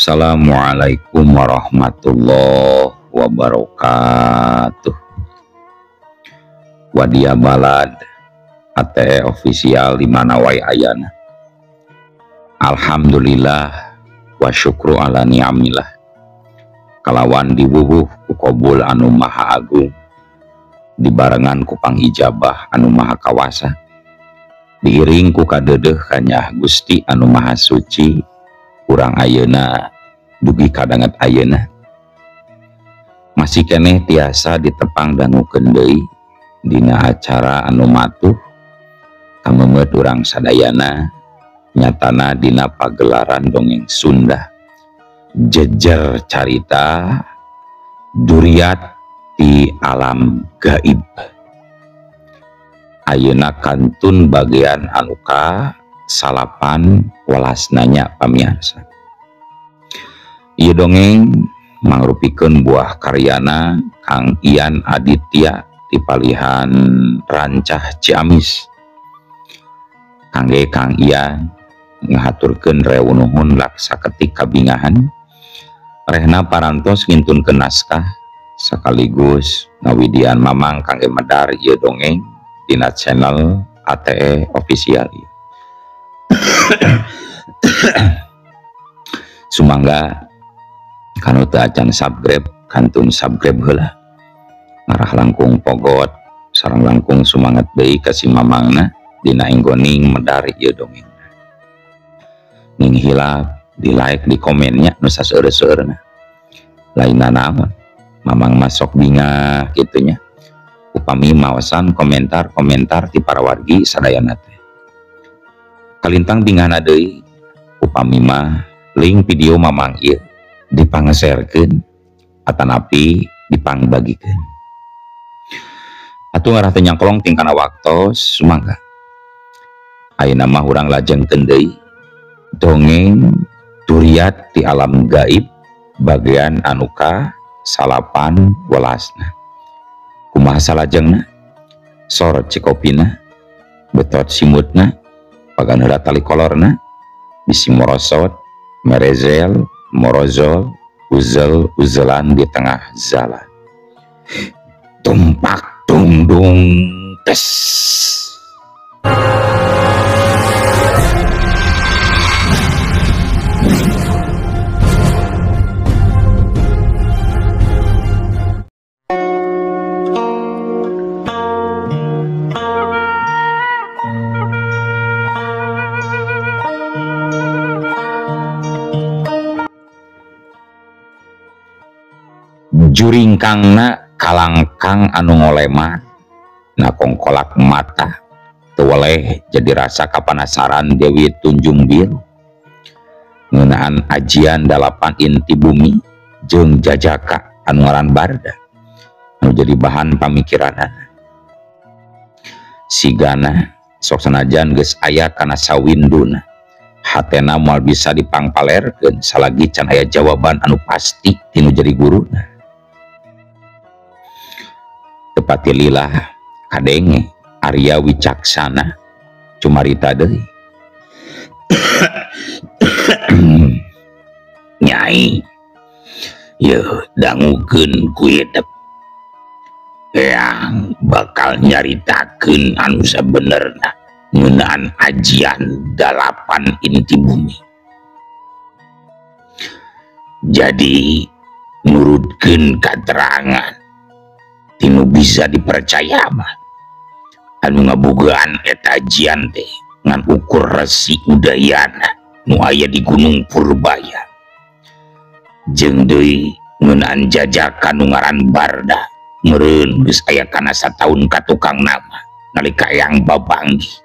Assalamualaikum warahmatullahi wabarakatuh. Wadia Balad ATE official di mana wae ayana. Alhamdulillah wa syukru ala ni'amillah. Kalawan diwuwuh ku qabul anu maha agung, dibarengan ku pangijabah anu maha kawasa, diiring ku kadeudeuh kanyah Gusti anu maha suci. Urang ayeuna dugi kadanget ayeuna masih keneh tiasa ditepang dangukeun deui dina acara anu matuh kamemeut urang sadayana, nyatana dina pagelaran dongeng Sunda jejer carita duriat di alam gaib. Ayeuna kantun bagian anu ka salapan welas nanya pamiarsa. Ieu dongeng mangrupikeun buah karyana Kang Ian Aditya di palihan Rancah Ciamis. Kangge Kang Ian ngahaturkeun rewu nuhun laksa ketik kabingahan rehna parantos ngintunkeun naskah sekaligus ngawidian mamang kangge medar ieu dongeng dina channel ATE official. Sumangga kanu teu acan subscribe kantun subscribe heula, ngarah langkung pogot sareng langkung sumangat deui ka si mamangna dina enggoning medar ieu dongeng. Ning hilap di like di komennya nu saseueur-seueurna. Lainna naon mamang masok bingah kitu nya upami maosan komentar-komentar ti para wargi sadayana teh. Kalintang bingahna deui upami mah link video mamang ieu dipangeserkeun atanapi dipangbagikeun. Atuh ngarah teu nyangkolong tingkana waktos sumangga. Ayeuna mah urang lajengkeun deui dongeng duriat di alam gaib bagian anu ka salapan welasna. Kumaha salajengna? Sorot cikopina, betot simutna, pagan heula tali kolorna, bisi morosot, merezel, morozol, uzel uzelan di tengah jalan. Tumpak tungdung tes. Juringkangna kalangkang anu ngoleman na kongkolak mata teu weleh jadi rasa kapanasaran Dewi Tunjung Biru ngeunaan ajian dalapan inti bumi jeung jajaka anu ngaran Barda anu jadi bahan pamikiranana. Sigana sok sanajan geus aya kana sawinduna hatena moal bisa dipangpalerkeun salagi can aya jawaban anu pasti tinu jadi guruna. Tepati lillah kadenge Arya Wicaksana cumarita deui. Nyai yeuh dangukeun ku hidup yang bakal nyaritakeun anu sabenerna ngeunaan ajian dalapan inti bumi. Jadi nurutkeun katerangan tinu bisa dipercaya mah anu ngabogaan eta ajian teh ngan ukur Resi Udayana nu aya di Gunung Purbaya jeung deui ngeunaan jajakan nu ngaran Barda meureun geus aya kana sataun ka tukang nama nalika eyang babanggih.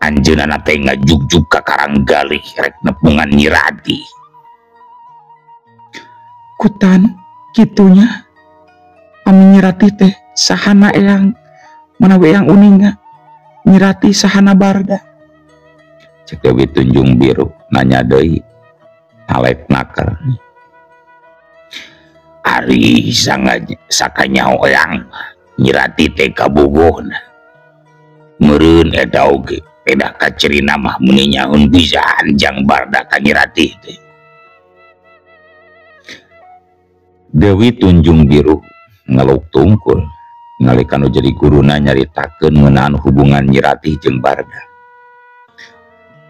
Anjeunna teh ngajugjug ka Karanggalih rek nepungan Nyi Ratih. Kutan kitunya pami Nyi Ratih teh sahana eyang manawi eyang uninga Nyi Ratih sahana Barda. Cek Dewi Tunjung Biru nanya deui talek naker. Ari sakanyaho eyang Nyi Ratih teh kabogohna meureun eta oge pedah kacirina mah meuni nyaun pisan jang Barda ka Nyi Ratih teh. Dewi Tunjung Biru ngeluk tungkul nalika nu jadi guruna nyaritakeun ngeunaan hubungan Nyi Ratih jeung Barda.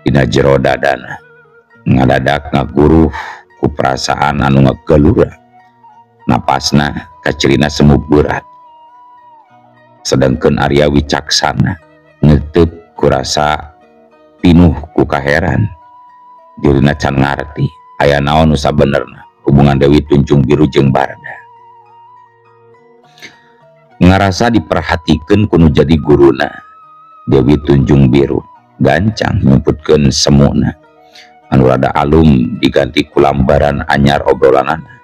Dina jero dadana ngadadak ngaguruh ku perasaan anu ngagelura. Napasna kacirina semu berat. Sedangkeun Arya Wicaksana ngetep ku rasa pinuh ku kaheran. Dirina can ngarti aya naon nu sabenerna hubungan Dewi Tunjung Biru jeung Barda. Ngarasa diperhatikeun ku nu jadi guruna, Dewi Tunjung Biru gancang nyumputkeun semuna anu rada alum diganti ku lambaran anyar obrolanana.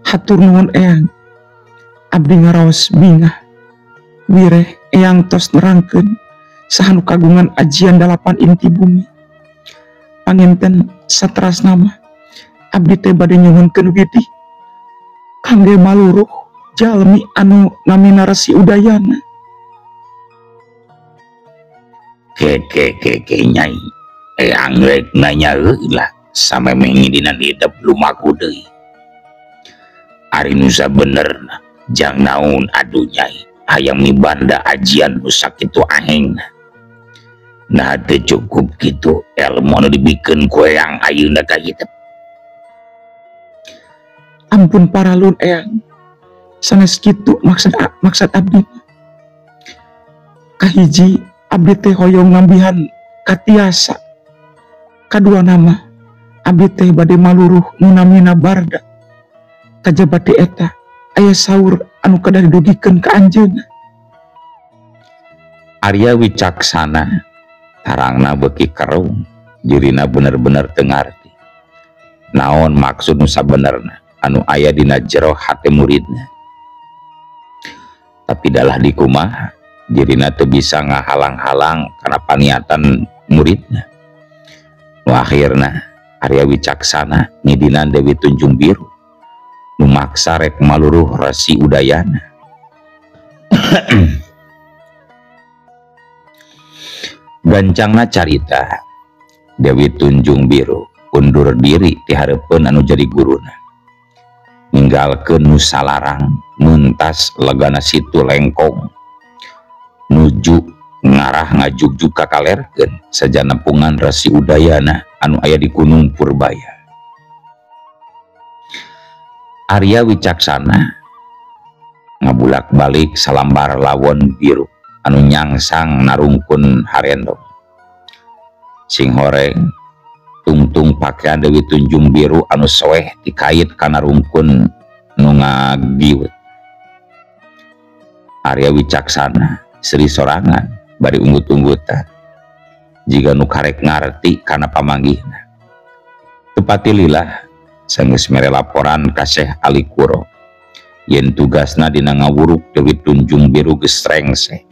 Hatur nuhun eyang, abdi ngaraos bingah wireh eyang tos nerangkeun saha nu kagungan ajian 8 inti bumi. Panginten saterasna mah abdi teh bade nyuhunkeun widih kangge maluruh jalmi anu namina Resi Udayana. Ke nyai, eyang rek nanya heula samemeh ngidinan hidup lumaku deui. Ari nu sabenerna jang naon aduh nyai, hayang mibanda ajian nu sakitu ahengna. Nah teu cukup kitu elmu anu dibikeun ku eyang ayeuna ka hidup. Ampun paralun eyang, sanes kitu maksud abdi. Kahiji abdi teh hoyong nambihan katiasa. Kadua nama abdi teh bade maluruh nu namina Barda. Kajaba ti eta aya saur anu kedah didugikeun ka anjeunna. Arya Wicaksana tarangna beuki kerung, dirina bener-bener teu ngarti naon maksud nu sabenerna anu aya dina jero hate muridna. Tapi dalah dikumaha dirina teu bisa ngahalang-halang kana paniatan muridna. Nu akhirna Arya Wicaksana ngidinan Dewi Tunjung Biru nu maksa rek maluruh Resi Udayana. Gancangna carita Dewi Tunjung Biru undur diri ti hareupeun anu jadi guruna, ninggalkeun nu salarang muntas legana situ lengkong nuju ngarah ngajugjug ka kalerkeun saja nepungan Resi Udayana anu aya di Gunung Purbaya. Arya Wicaksana ngabulak-balik salambar lawon biru anu nyangsang narungkun harendong. Sing horeng tungtung pakaian Dewi Tunjung Biru anu soeh dikait kana rungkun nu ngagiwet. Arya Wicaksana seri sorangan bari unggut-unggutan jiga nu karek ngarti kana pamanggihna. Tepati lillah sanggeus mere laporan ka Syekh Ali Kuro yen tugasna dina ngawuruk Dewi Tunjung Biru geus rengseh.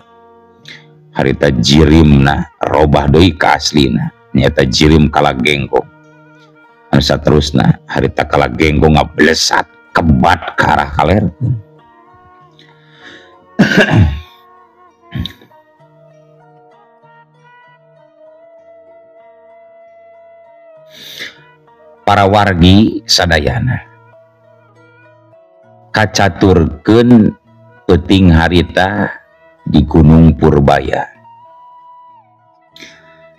Harita jirimna robah deui ka aslina, nyata jirim kala genggong. Anu saterusna harita kala genggong ngablesat kebat ka arah kaler. Para wargi sadayana kacaturkeun peuting harita di Gunung Purbaya.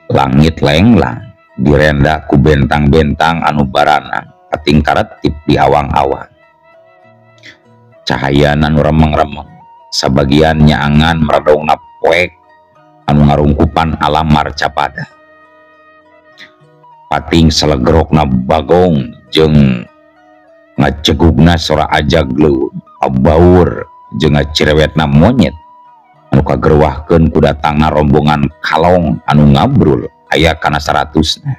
Langit lenglang direnda ku bentang-bentang anu baranang pating karetip di awang-awang. Cahayana nu remeng-remeng sabagian nyaangan meredongna poek anu ngarungkupan alam marcapada. Pating selegrokna bagong jeung ngacegugna sora ajag leuweung abaur jeung ngacirewetna monyet anu kagerwahkeun ku datangna rombongan kalong anu ngabrul aya kana 100-na.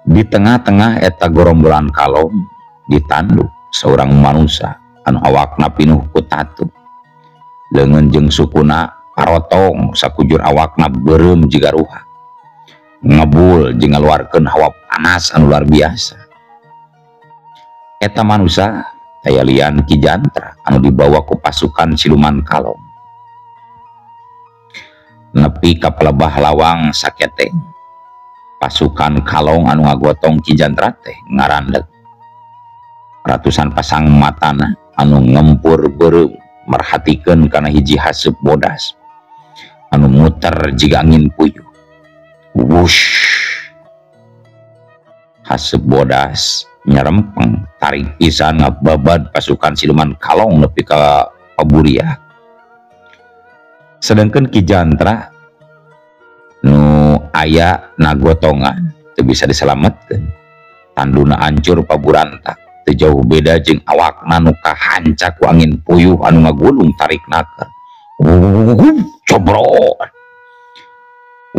Di tengah-tengah eta gorombolan kalong ditanduk seorang manusia anu awakna pinuh ku tatu, leungeun jeung sukuna parotong sakujur awakna beureum jiga ruha, ngebul jeung ngaluarkeun hawa panas anu luar biasa. Eta manusia aya lian Ki Jantra anu dibawa ku pasukan siluman kalong. Nepi ka pelebah lawang saketeng, Pasukan kalong anu ngagotong Ki Jantra teh ngarandeg. Ratusan pasang matana anu ngempur beureum merhatikeun kana hiji haseup bodas anu muter jiga angin puyuh. Wush. Haseup bodas nyerempeng tarik pisan ngababad pasukan siluman kalong nepi ka paburiah. Sedangkan Ki Jantra nu aya nagotongan teu bisa diselametkeun. Tanduna hancur paburantak, teu jauh beda jeung awakna nu kahancak ku angin puyuh anu ngagulung tarik naker. Cobrot.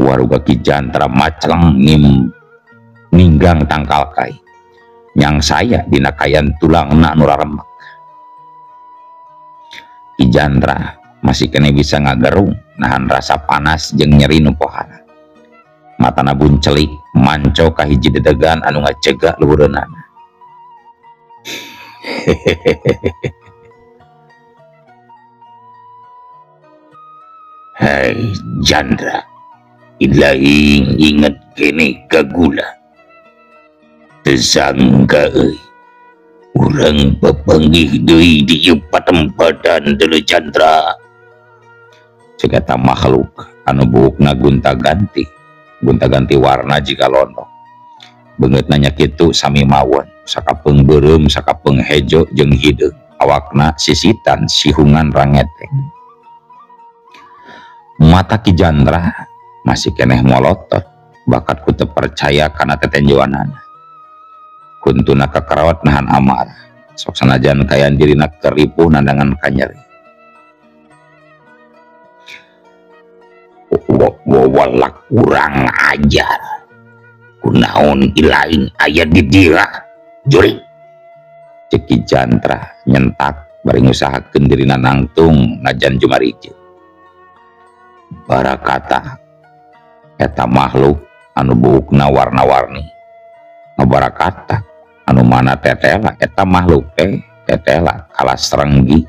Waruga Ki Jantra macleng ninggang tangkal kai. Nyang saya dina kayan tulangna nu raremek. Ki Jantra masih kene bisa ngagerung nahan rasa panas jeung nyeri nu pohara. Matana buncelik manco ka hiji dedegan anu ngacegah luhureunana. Hei Jandra, ilaing inget kene kagula. Teu sangka euy, urang papanggih deui di ieu patempatan deuleu Jandra. Cek eta makhluk anu buukna gonta-ganti, gonta-ganti warna jiga londok. Beungeutna nya kitu sami mawon, sakapeung beureum, sakapeung hejo jeung hideung, awakna sisitan sihungan rangeteng. Mata Ki Jantra masih keneh molotot, bakat ku teu percaya kana tetenjoanana. Huntuna kakarawat nahan amarah, sok sanajan kayan dirina keripuh nandangan kanyeri. Walak kurang ajar, kunaon ilaing aya di dira jurig. Cek Ki Jantra nyentak bari ngusahakeun dirina nangtung najan jumarije. Barakata eta makhluk anu buukna warna-warni ngabarakata anu mana tetela eta makhluk teh tetela kalas renggi.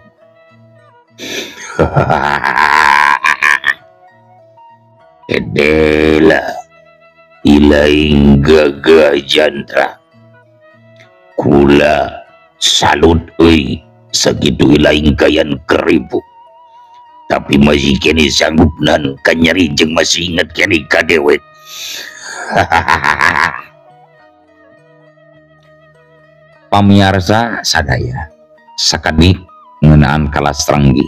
Edela ilaing gagah Jantra, kula salut euy sakitu ilaing kayan keribu, tapi masih kene sanggup nan kanyeri jeung masih inget kene ka dewek. Pamiarsa sadaya sakedik ngeunaan kalas renggi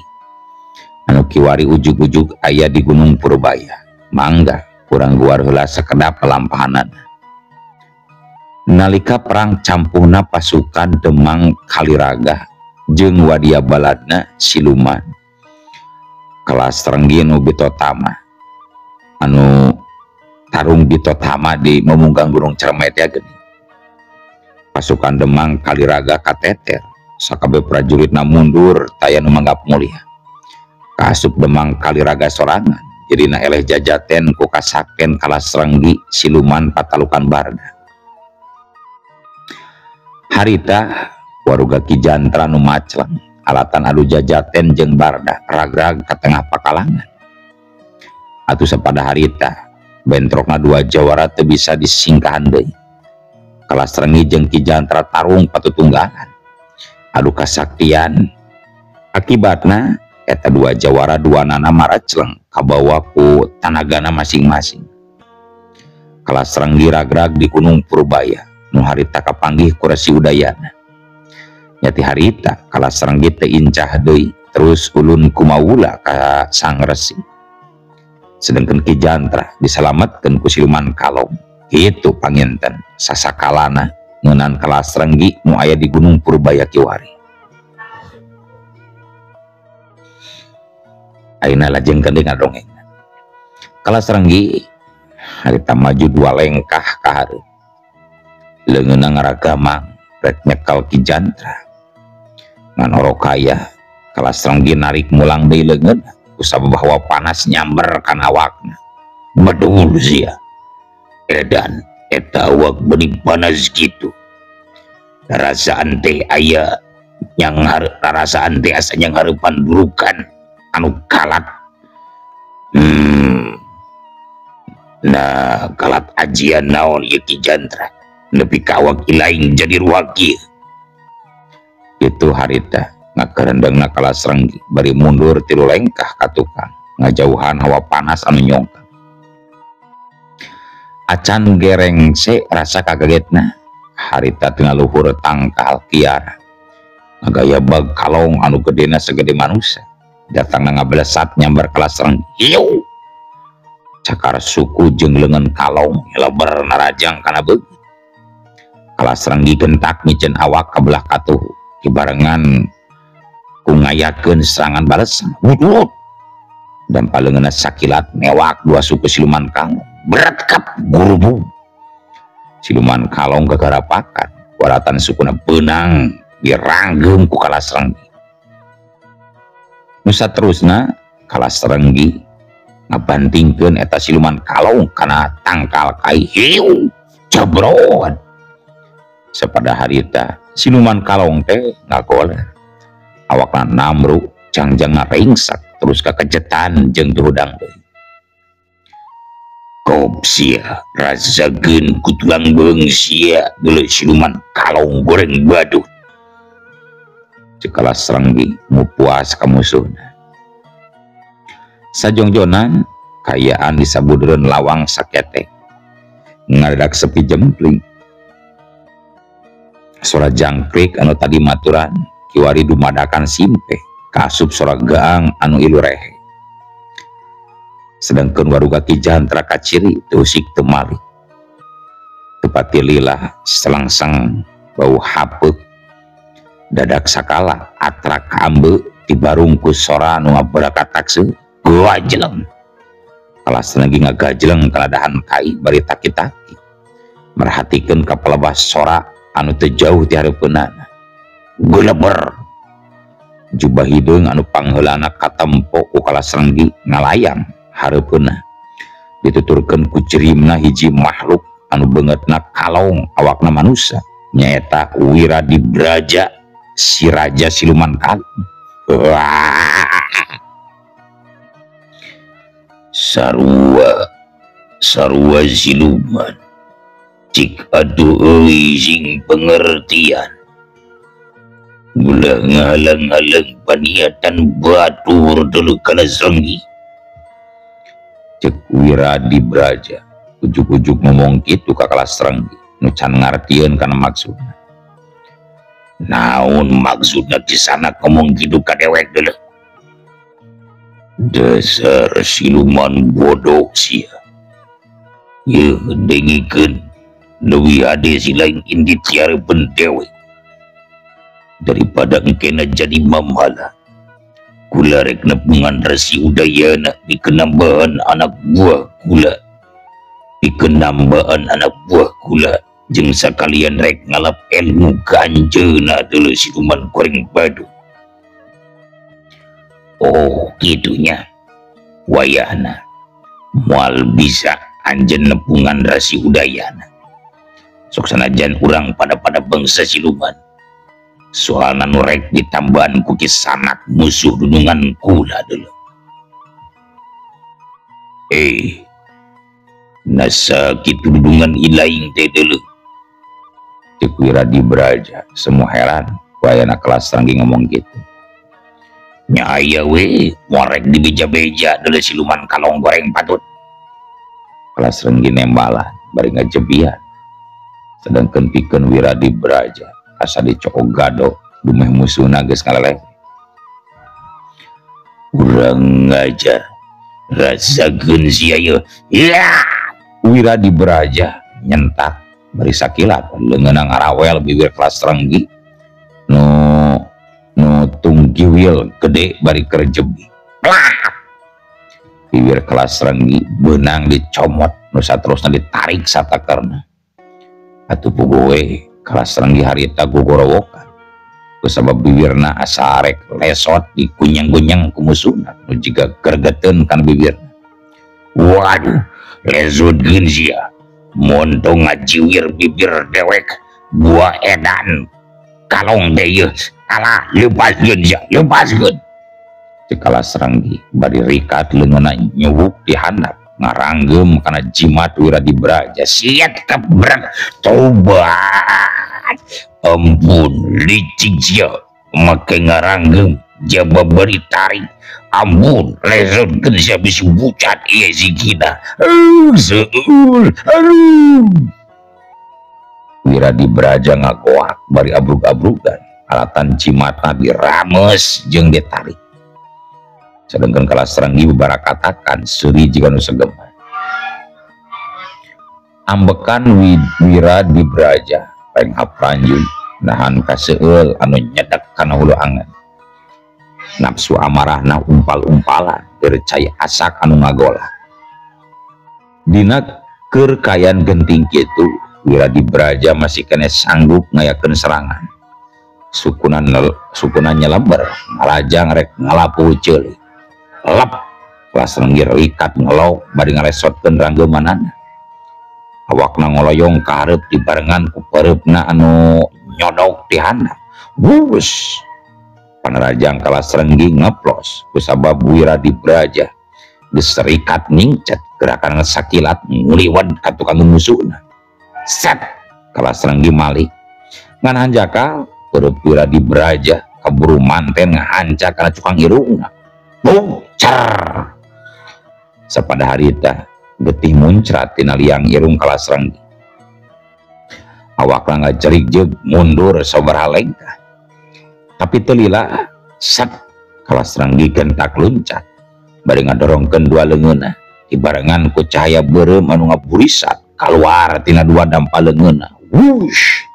anu kiwari ujug-ujug aya di Gunung Purbaya. Mangga kurang guar heula sakedap lampahanana. Nalika perang campuhna pasukan Demang Kaliraga jeung Wadia Baladna siluman kelas renggi nu bitotama anu tarung bitotama di memunggang Gunung Cermet ya geuning. Pasukan Demang Kaliraga kateter sakabeh prajuritna mundur taya nu manggap mulia. Kaasup Demang Kaliraga sorangan jadina eleh jajaten ku kasakten kalas renggi siluman patalukan barda. Harita waruga Ki Jantra nu macleng alatan adu jajaten jeung barda ragrag ka tengah pakalangan. Atuh sapada harita bentrokna dua jawara teu bisa disingkahan deui. Kalas renggi jeung Ki Jantra tarung patutunggalan adu kasaktian. Akibatna eta dua jawara dua nana maracleng kabawa ku tanagana masing-masing. Kalas renggi ragrag di Gunung Purbaya nu harita kapanggih ku Resi Udayana. Nyati harita kalas renggi teu incah deui terus ulun kumawula ka sang resi. Sedangkan Ki Jantra diselametkeun ku siluman kalong. Kitu panginten sasakalana ngeunaan kalas renggi nu aya di Gunung Purbaya kiwari. Ayeuna lajengkeun deui ngadongeng. Kalas renggi harita maju dua lengkah ka hareup. Leungeunna ngaragamang rek nyekel Ki Jantra. Ngan orokaya kalas renggi narik mulang deui leungeunna kusabab hawa panas nyamber kana awakna. Bedul sia. Edan eta awak beuni panas kitu. Rasaan teh aya yang rasaan teh asa yang hareupan burukan anu kalat. Nah kalat ajian naon ieu Ki Jantra nepi ka awak ilaing jadi ruak ieu. Kitu harita ngakerendengna Kalasrenggi bari mundur tilu lengkah ka tukang ngajauhan hawa panas anu nyongkang. Acan gerengse rasa kagetna harita tina luhur tangkal kiara ngagaya bag kalong anu gedena segede manusia datangna ngablesat nyambar Kalasrenggi. Hiu cakar suku jeung leungeun kalong leber narajang kana beungeut. Kalasrenggi gentak miceun awak ka belah katuhu dibarengan ku ngayakeun serangan balesan. Wut dan paleungeunna sakilat mewak dua suku siluman kalong beretkap gurubu. Siluman kalong gagarapakan waratan sukuna beunang diranggeum ku Kalasrenggi. Nu saterusna Kalasrenggi ngabantingkeun eta siluman kalong kana tangkal kai. Hiu jebrot. Sapada harita siluman kalong teh ngagoler awakna namru jangjang ngaringsak terus kakejetan jeung tuhudang deui. Kop sia rasakeun ku tulang beung sia deuleu siluman kalong goreng badut. Ceuk Kalasrenggi mupuas ka musuhna. Sajongjonan kayaan di sabudureun lawang saketek ngadadak sepi jempling. Sora jangkrik anu tadi maturan kiwari dumadakan simpe kaasup sora gaang anu ilu rehe. Sedangkeun waruga Ki Jantra kaciri teu usik teu malik. Tepati lila selangseng bau hapeuk dadak sakala atrak ambe dibarungkus sora anu ngabarakatak seueur. Gajleng. Kalasrenggi ngagajleng kana dahan kai bari taki-taki merhatikeun ka palebah sora anu teu jauh ti hareupeunana. Geleber. Jubah hideung anu pangheulana katempo ku Kalasrenggi ngalayang hareupeunna. Dituturkeun ku jerimna hiji makhluk anu beungeutna kalong awakna manusa nyaeta Wiradibraja si raja siluman kalong. Wah. Sarua sarua siluman cik atuh euy sing pengertian ulah ngahalang-halang paniatan batur deuleu Kalasrenggi. Cek Wiradibraja ujug-ujug ngomong kitu ka Kalasrenggi nu can ngartieun kana maksudna. Naon maksudna kisana ngomong kitu ka dewek deuleu? Dasar siluman bodoh sia. Yeuh dengikeun leuwih hade si lain indit siareupeun dewe daripada engkena jadi mamhala. Kula rek nepungan Resi Udayana dikenambahan anak buah kula. Dikenambahan anak buah kula jeung sakalian rek ngalap ilmu ka anjeunna deuleu siluman goreng badu. Oh kitunya wayahna moal bisa anjeun nepungan Resi Udayana. Sok sanajan urang pada-pada bangsa siluman soalna nu rek ditambahan ku kisanak musuh dunungan kula deuleu. Nasa kitu dunungan ilaing teh deuleu. Ceuk Wiradibraja semua heran wayahna Kalasrenggi ngomong gitu. Nya aya we morek dibeja-beja deuleu siluman kalong goreng patut. Kalasrenggi nembalan bari ngajebian. Sedangkeun pikeun Wiradibraja asa dicokok gado dumeh musuhna geus ngaleleh. Urang ngajar rasakeun sia ieu. Ya! Wiradibraja nyentak bari sakilat leungeunna ngarawel bibir Kalasrenggi nu tunggiwil gede bari kerjebi. Bibir Kalasrenggi beunang dicomot nu saterusna ditarik satakerna. Atuh puguh we Kalasrenggi harita gogorowokan kusabab bibirna asa arek lesot dikunyang-kunyang ku musuhna nu jiga gergeteun kana bibirna. Waduh, lesotkeun sia. Montong ngajiwir bibir dewek buah edan kalong teh ieu. Alah, lepaskeun sia, lepaskeun. Ceuk Kalasrenggi bari rikat leungeunna nyuwuk di handap. Ngaranggem kana jimat Wiradibraja siat kebrek tobat ampun licik sia make ngaranggem jaba beri tarik ampun lesotkeun sia bisi bucat ieu sikina seuul aduh. Wiradibraja ngagoak bari abrug-abrugan alatan jimatna dirames jeung ditarik. Sedangkan Kalasrenggi bebarakatakan seuri jiga nu segeman. Ambekan Wiradibraja penghap ranjun nahan kaseueul anu nyedek kana hulu angen. Nafsu amarahna umpal-umpalan dercai asak anu ngagolak. Dina keur kayan genting kitu Wiradibraja masih keneh sanggup ngayakeun serangan. Sukuna nyeleber ngalajang rek ngalapu ceuli. Lep Kalasrenggi rikat ngelok bari ngalesotkeun ranggeumanana. Awakna ngoloyong ka hareup dibarengan ku pereupna anu nyodok ti handap. Wus panarajang Kalasrenggi ngeplos kusabab Wiradibraja geus rikat ningcet gerakan sakilat nguliwed ka tukang musuhna. Set Kalasrenggi malik ngan hanjakal perut Wiradibraja kaburu manten ngahanca kana cukang irungna. Bungcar sapada harita getih muncrat tina liang irung Kalasrenggi. Awakna ngajerig jeung mundur sabaraha lengkah. Tapi teu lila set Kalasrenggi gentak luncat bari ngadorongkeun dua leungeunna dibarengan ku cahaya beureum anu ngaburisat kaluar tina dua dampa leungeunna. Wush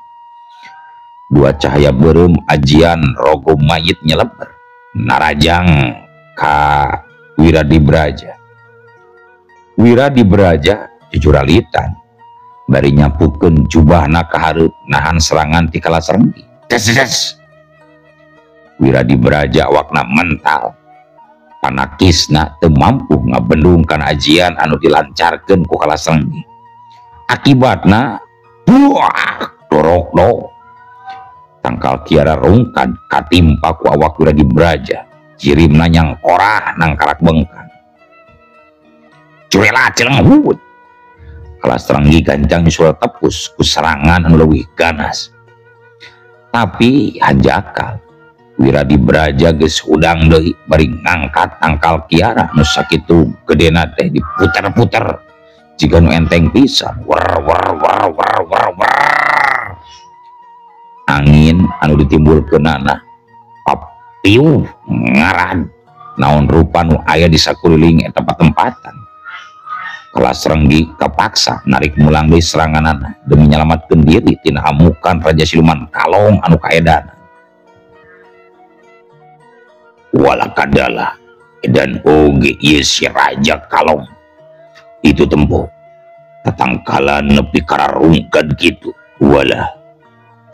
dua cahaya beureum ajian rogo mayit nyeleber narajang ka Wiradibraja. Wiradibraja jujuralitan bari nyapukeun jubahna ka hareup nahan serangan ti Kalasrenggi. Des des. Wiradibraja awakna mental panakisna teu mampu ngabendung kana ajian anu dilancarkeun ku Kalasrenggi. Akibatna buah dorokdo tangkal kiara rungkad katimpa ku awak Wiradibraja. Jirimna nyangkorah nang karak bengkang. Curela celeng hut. Kalasrenggi gancang nyusul tepus ku serangan anu leuwih ganas. Tapi hanjakal Wiradibraja geus hudang deui bari ngangkat tangkal kiara nu sakitu gedena teh diputer-puter jiga nu enteng pisan. Wer wer wer wer wer wer. Angin anu ditimbulkeunana piuh ngaran naon rupa nu aya di sakuliling eta patempatan. Kalasrenggi kapaksa narik mulang deui seranganana demi nyalamatkeun diri tina amukan raja siluman kalong anu kaedana. Walakadala dan oge ieu si raja kalong itu tempo tatangkalan nepi kararungkad kitu. Walah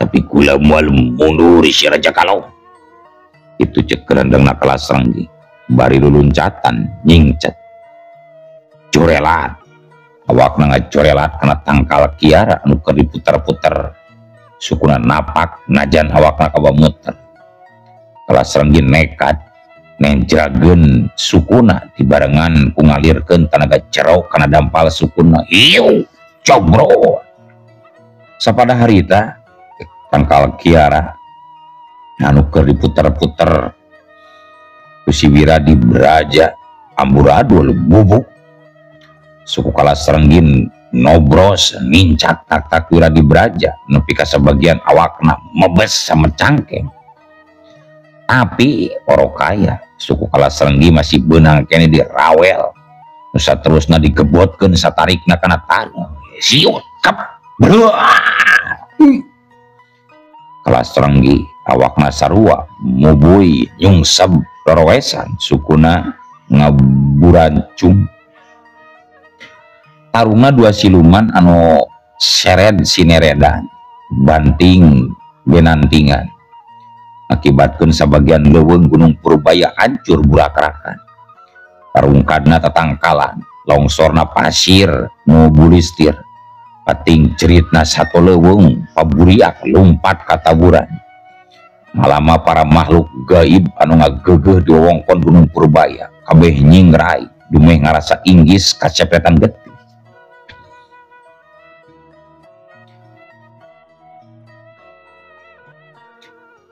tapi kula moal mundur si raja kalong. Itu cek kerendengna Kalasrenggi bari luluncatan nyingcet corelat awakna ngacorelat kana tangkal kiara anu keur diputer-puter sukuna napak najan awakna kawa muter. Kalasrenggi nekat nenjrageun sukuna dibarengan ku ngalirkeun tanaga jero kana dampal sukuna. Ieu cobro sapada harita tangkal kiara anu keur diputer-puter ku si Wiradibraja amburadul bubuk. Suku Kalasrenggi nobros nincak tak-tak Wiradibraja nepi ka sabagian awakna mebes sama cangkeng. Tapi orokaya suku Kalasrenggi masih beunang keneh dirawel nu saterusna digebotkeun satarikna kana taneuh. Siut kep Kalasrenggi awakna sarua mubui nyungsep rorowesan sukuna ngaburancung. Tarungna dua siluman anu sered sineredan banting benantingan akibatkeun sabagian leuweung Gunung Purbaya hancur burakrakan. Tarungkadna tatangkalan longsorna pasir nu bulistir pating ceritna satu leuweung paburiak lumpat kataburan. Malama para makhluk gaib anu ngagegeuh di wewengkon Gunung Purbaya kabeh nyingrai Dumeh ngarasa inggis kacepetan getih.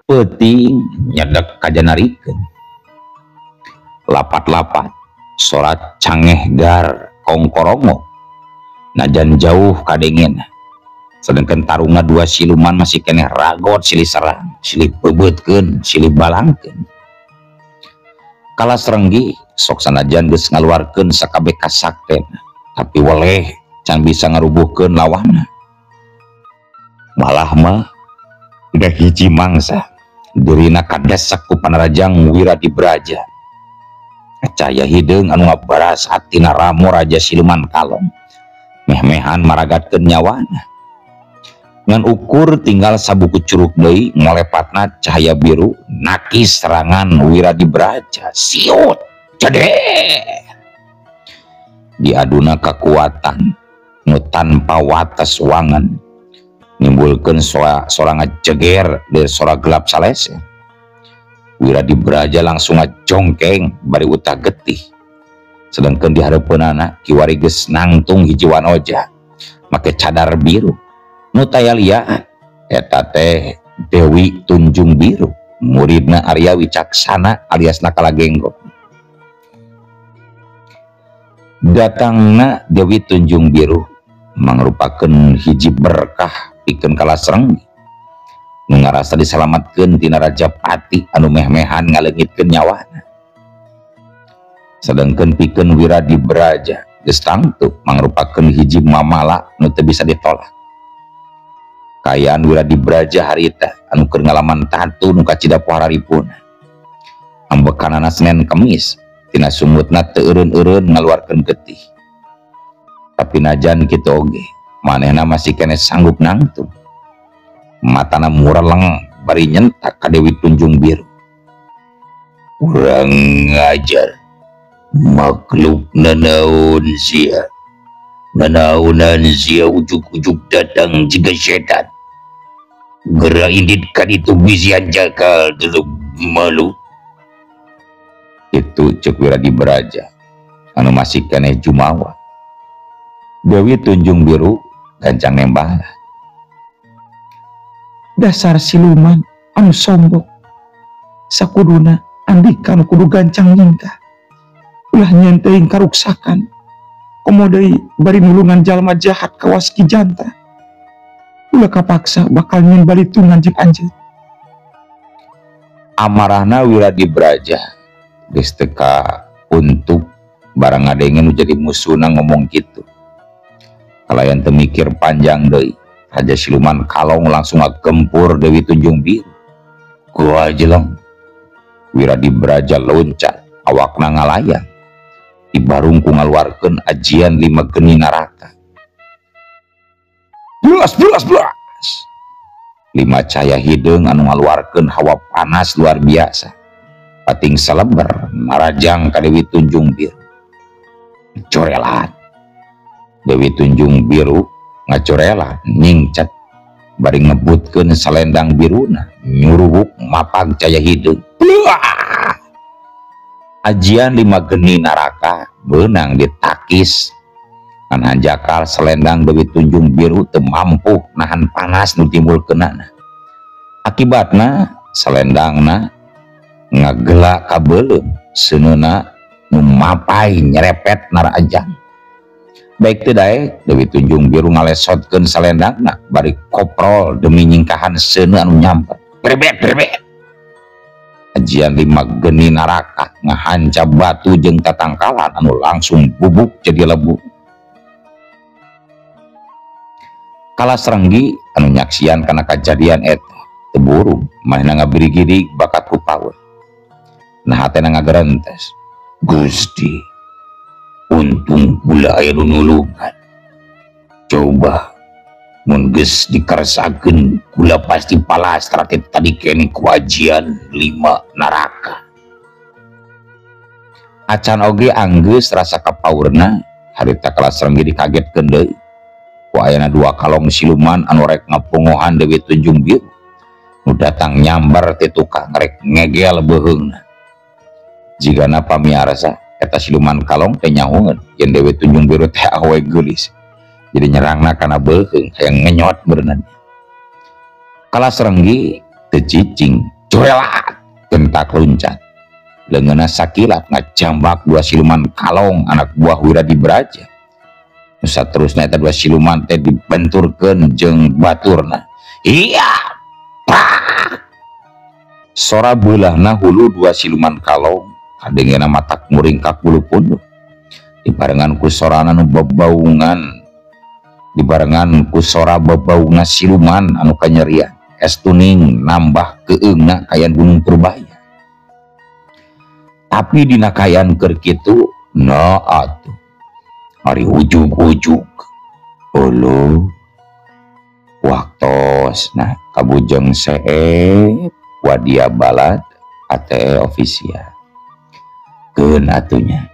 Peuting nyedek kajanarikeun. Lapat-lapat sora cangeh gar kongkorongo najan jauh kadengena. Sedangkan tarunga dua siluman masih keneh ragot silih serang, silih bebeutkeun, silih balangkeun. Kalasrenggi sok sanajan geus ngaluarkeun sakabeh kasakten, tapi weleh can bisa ngarubuhkeun lawanna. Malah mah udah hiji mangsa dirina kadesek ku panarajang Wiradibraja. Caya hideung anu ngabaras hatina ramo raja siluman kalong. Meh-mehan maragatkeun nyawana. Ngan ukur tinggal sabuku curug deui ngolepatna cahaya biru nakis serangan Wiradibraja. Siut ceder. Diaduna kekuatan nu tanpa wates wangan nimbulkeun sora ngajeger dari sora gelap salese. Wiradibraja langsung ngajongkeng bari utah getih. Sedangkan di hareupeunana kiwari geus nangtung hiji wanoja make cadar biru. Nu taya liaan eta teh Dewi Tunjung Biru, muridna Arya Wicaksana alias Nakalagenggong. Datangna Dewi Tunjung Biru mangrupakeun hiji berkah pikeun Kalasrenggi. Nu ngarasa disalamatkeun tina Raja Pati anu meh-mehan ngaleungitkeun nyawana. Sedangkeun pikeun Wiradibraja geus tangtu mangrupakeun hiji mamala nu teu bisa ditolak. Kayaan Wiradibraja harita anu keur ngalaman tatu nu kacida pohararipuna. Ambekanana Senin Kemis tina sumutna teu eureun-eureun ngaluarkeun getih. Tapi najan kitu oge manehna masih keneh sanggup nangtung. Matana mureleng bari nyentak ka Dewi Tunjung Biru. Urang ngajar makhluk nanaon sia. Nanaonan sia ujuk-ujuk datang jiga setan. Gerak indit kan itu bisian jakal dulu malu. Itu cek Wiradibraja anu masih keneh jumawa. Dewi Tunjung Biru gancang nembala. Dasar siluman anu sombong. Sakuduna andika anu kudu gancang nyingkah. Ulah nyeun teuing karuksakan. Komo deui bari nulungan jalma jahat kawas Ki Jantra. Ulah kapaksa bakal nyeun balitungan jeung anjeun. Amarahna Wiradibraja geus teu ka untuk barang ngadenge nu jadi musuhna ngomong kitu. Kalayan teu mikir panjang deui. Raja siluman kalong langsung ngagempur Dewi Tunjung Biru. Gua jeleng. Wiradibraja loncat, awakna ngalayang. Dibarung ku ngaluarkeun ajian lima geni neraka. Blas blas blas. Lima cahaya hideung anu ngaluarkeun hawa panas luar biasa. Pating seleber marajang ka Dewi Tunjung Biru. Corelat. Dewi Tunjung Biru ngacorelat nyingcat bari ngebutkeun salendang biruna nyuruhuk mapag cahaya hideung. Ajian lima geni neraka beunang ditakis. Ngan hanjakal selendang Dewi Tunjung Biru teu mampu nahan panas nu timbulkeunana. Akibatna selendangna ngagela kabeuleum, seuneuna nu mapai nyerepet narajang. Baik teu daek Dewi Tunjung Biru ngalesotkeun selendangna bari koprol demi nyingkahan seuneu anu nyamper. Berbet berbet. Ajian lima geni neraka ngahanca batu jeung tatangkalan anu langsung bubuk jadi lebu. Kalasrenggi anu nyaksian kana kajadian eta teu burung manehna ngabirigirig bakat ku paur. Nah hatena ngagerentes. Gusti, untung kula aya nu nulungan. Coba mun geus dikersakeun kula pasti palastra teh tadi keneh ku ajian lima neraka. Acan oge anggeus rasa kapaurna harita Kalasrenggi dikagetkeun deui. Ku ayana dua kalong siluman anu rek ngapongohan Dewi Tunjung Biru. Nu datang nyambar ti tukang rek ngegel beuheungna. Jigana pamiarsa Eta siluman kalong teh nyahoeun yen Dewi Tunjung Biru teh awewe geulis. Jadi nyerangna kana beuheung hayang ngenyot beureunan. Kalas renggi teu cicing, curelat gentak luncat. Leungeunna sakilat ngajambak dua siluman kalong anak buah Wiradibraja. Nu saterusna eta dua siluman teh dibenturkeun jeung baturna. Iya, pak. Sora beulahna hulu dua siluman kalong kadengena matak muringkak bulu punduk. Dibarengan ku sorana nu bebaungan, dibarengan ku sora bebaungna siluman anu kanyerian. Es tuning nambah keungna kayan gunung Purbaya. Tapi dina kayan keur kitu, na atuh. Ari ujug-ujug. Uluh. Waktos nah kabujeng seep wadia balad ATE official. Keun atunya.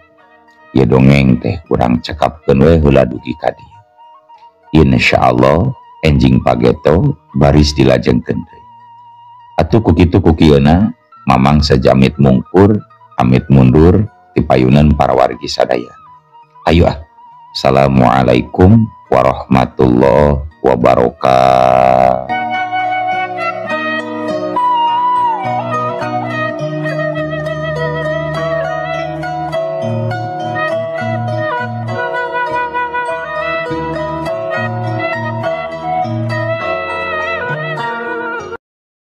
Ya dongeng teh kurang cekapkeun we heula dugi ka dieu. Insyaallah enjing pageto baris dilajengkeun deui. Atuh ku kitu ku kieuna Mamang sajamit mungkur amit mundur tipayunan para wargi sadaya. Ayo ah. Assalamualaikum warahmatullahi wabarakatuh.